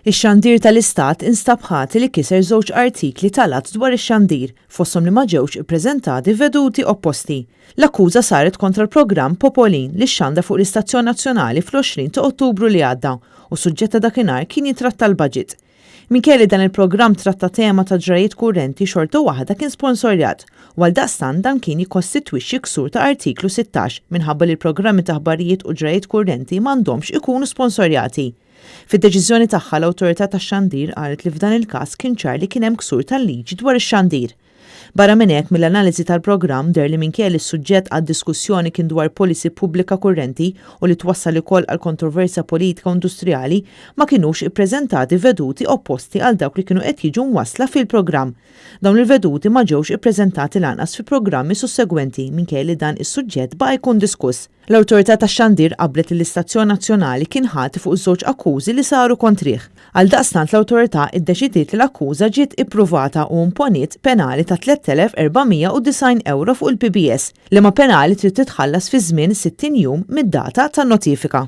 Ix-xandir tal-Istat instab ħati li kiser żewġ artikli tal-Att dwar ix-Xandir, fosthom li ma ġewx ippreżentati veduti opposti. L-akkuża saret kontra l-programm Popolin li xxandar fuq l-istazzjon nazzjonali fl-20 ta' Ottubru li għadda u s-suġġett ta' dakinhar kien jitratta l-budget. Minkejja li dan il-programm tratta tema ta' ġrajiet kurrenti xorta waħda kien sponsorjat u għaldaqstant dan kien jikkostitwixxi ksur ta' artiklu 16 minħabba li l-programmi ta' aħbarijiet u ġrajiet kurrenti m'għandhomx ikunu sponsorjati. Fid-deċiżjoni tagħha l-Awtorità tax-Xandir qalet li f'dan il-każ kien ċar li kien hemm ksur tal-liġi dwar ix-xandir. Barra minn hekk, mill-analiżi tal-programm deher li minkejja li s-suġġett għad-diskussjoni kien dwar policy pubblika kurrenti u li twassal ukoll għal kontroversja politika u industrijali, ma kinux ippreżentati veduti opposti għal dawk li kienu qed jiġu mwassla fil-programm. Dawn il-veduti ma ġewx ippreżentati lanqas fi programmi sussegwenti minkejja li dan is-suġġett baqa' jkun diskuss. L-Awtorità tax-Xandir qablet li l-istazzjon nazzjonali kien ħati fuq żewġ akkużi li saru kontrih. Għaldaqstant l-Awtorità iddeċidiet li l-akkuża ġiet ippruvata u imponiet penali ta' 3,490 ewro fuq il-PBS, liema penali trid titħallas fi żmien 60 jum mid-data tan-notifika.